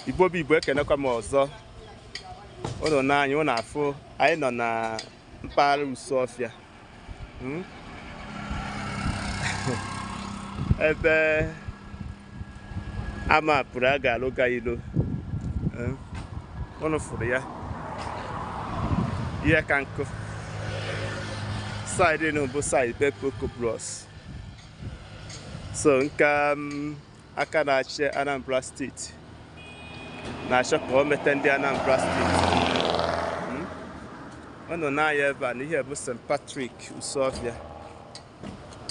Igbo bụ Igbo, ekenekwa m ọzọ. Ụnụ n'anya ụnụ afụ anyị nọ na mpaghara Isuọfịa, ebe amapụrụ a ga-alụga ilo. Ụnụ fụrụ ya, ihe ka nkụ side nụ bụ side Bepoko Bros. So nke aka na-achị Anambra steeti na-achọ ka o mete ndị Anambra steeti. Ụnụ na-anya ebe a na ihe bụ St. Patrick Isuọfịa,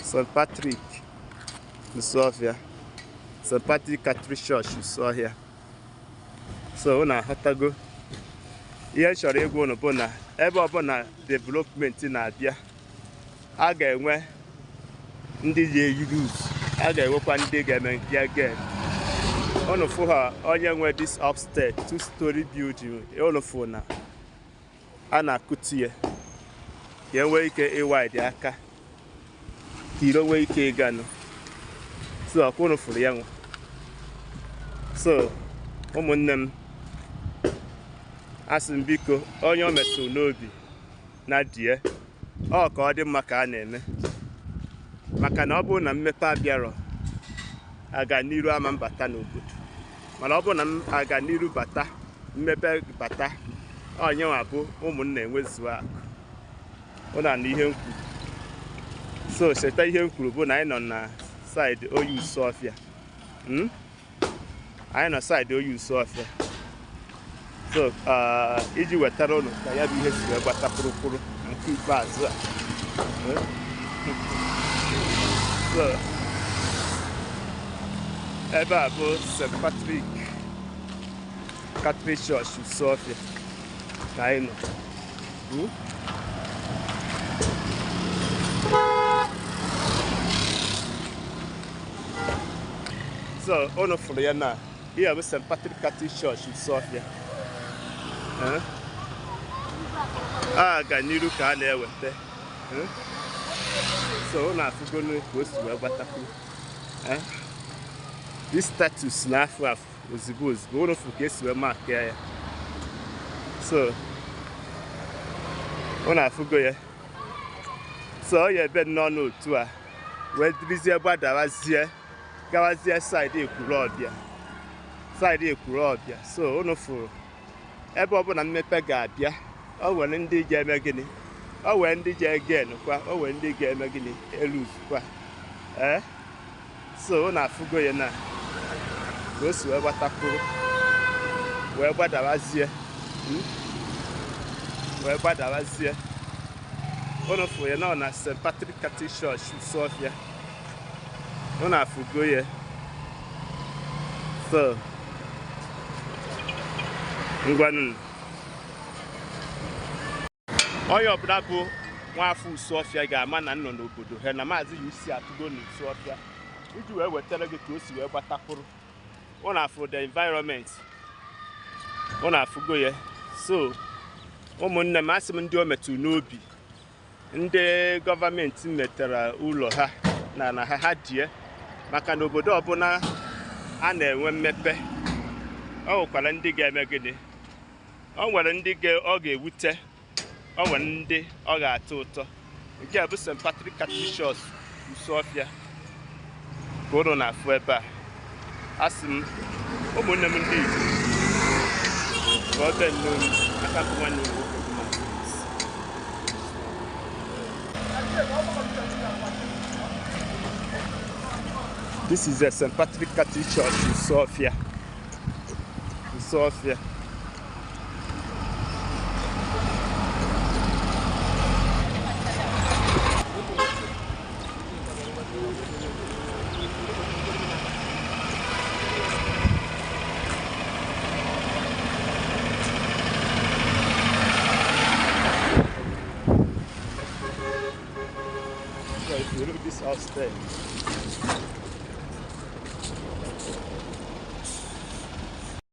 St. Patrick Isuọfịa, St. Patrick Catholic Church Isuọhịa. So ụnụ aghọtago ihe m chọrọ ịgwa ụnụ bụ na ebe ọbụla development na-abịa, a ga-enwe ndị ga-eyuz, a ga-enwekwa ndị ga-eme ya gen. Ụnụ fụ ha, onye nwe this upstairs 2-story building, ụnụ fụ na a na-akụtu ya ka enwee ike ịwide aka ka iro nwee ike ịganụ. So ọkwa ụnụ fụrụ ya nwa. So ụmụnne m, asị m biko, onye o metụrụ n'obi na die ọ ka ọ dị mma ka a na-eme, maka na ọ bụrụ na mmepe abịarọ, aga n'iru ama mbata n'obodo. Mana ọ bụrụ na aga n'iru bata, mmepe bata, onyenwa bụ ụmụnna enwezuo akụ. Ụnụ na ihe m kwuru. So cheta ihe m kwuru bụ na anyị nọ na side Oyi Isuọfịa. Anyị nọ side Oyi Isuọfịa. So iji wetara ụnụ ka ya bụ ihe si wee gbata kpụrụkpụrụ nke ikpeazụ a. So ebe a bụ St. Patrick Catholic Church Isuọfịa ka anyị nọ. So ụnụ fụrụ ya na ihe bụ St. Patrick Catholic Church Isuọfịa. A ga n'iru ka a na-eweta. So ụnụ afụgonu ka o si wee gbatakwu. This status na-afụ afụ ozigbo ozigbo, ụnụ fụ ka esi wee mark ya. So ụnụ afụgo ya. So ọ ya ebe nnọọ n'otu a wee dịrịzie gbadawazie gawazie side Ekwulọbịa, side Ekwulọbịa. So ụnụ fụrụ ebe ọbụla mmepe ga-abịa, o nwere ndị ga-eme gịnị, o nwere ndị ga-egen kwa, o nwere ndị ga-eme gịnị, eluzukwa. So ụnụ afụgo ya na ka o si wee gbatakwuru wee gbadawazie, wee gbadawazie. Ụnụ fụrụ ya na ọ na St. Patrick Catholic Church Isuọfịa. Ụnụ afụgo ya. So ngwanụ, onye ọbụla bụ nwaafọ Isuọfịa ga-ama na nnọ n'obodo ha na Maazị UC atụgo n'Isuọfịa iji wee wetara gị ka o si wee gbatakwuru. Ụnụ afụ the environment, ụnụ afụgo ya. So ụmụnne m, asị m ndị o metụrụ n'obi, ndị gọọmenti metara ụlọ ha na ha die, maka na obodo ọbụla a na-enwe mmepe, ọ nwekwara ndị ga-eme gịnị, o nwere ndị ọ ga-ewute, o nwere ndị ọ ga-atọ ụtọ. Nke a bụ St. Patrick Catholic Church Isuọfịa ka ụnụ na-afụ ebe a. Asị m ụmụnne m ndị Igbo, ka ọ bee nnọọ aka mbụ nwanne m nwoke bụ Maazị. This is the St. Patrick Catholic Church Isuọfịa. Isuọfịa. So if you look this upstairs,